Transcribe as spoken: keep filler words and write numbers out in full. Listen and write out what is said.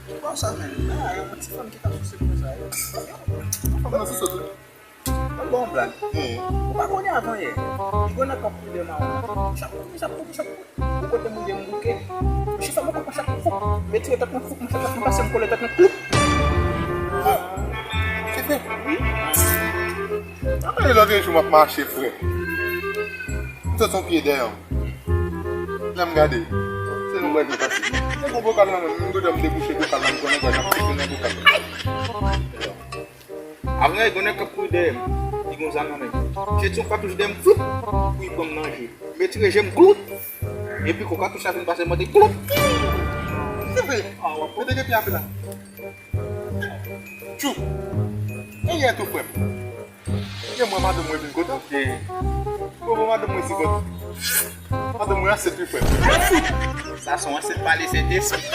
Ki bò sa, menm? Ah, yon ti fanm ki t ap souse mwen sa, wi. Fanm nan souse w tou. Mwen ba w yon blag. Hmm. Ou pa konnen avan yè, li gen nèg k ap kouri dèyè mawon nan. Li ap kouri, li ap kouri, li ap kouri. Ou kote mouye m bouke. Misye fè mwen konprann sa k fou. Mwen tire tèt mwen fou, mwen fè tèt mwen pase, m kole tèt mwen kloup. Se vre? Wi. Anmwey, lòt jou m ap mache, frè. M santi yon pye dèyè m. Lè m gade, se yon bwèt mwen pase. Se yon bokal nan men m, m gade m debouche bokal la, m konnen bwèt la pete nan bokal la. Apre, gen nèg k ap kouri dèyè m. Li gen zam nan men. Jete yon katouch dèyè m, floup! Pou li pran m nan je. M retire je m, kloup! Epi, kou katouch la fin pase, m mande kloup! Se vre? Ah, w ap mete gen pye ape la. Tchou! E yè tou, frè m. Gen mwen, madanm mwen vin kote m. Bon, bon, madanm mwen si bon. Madanm mwen ansent, wi, frè m. Sa se yon ansent pale Sentespri.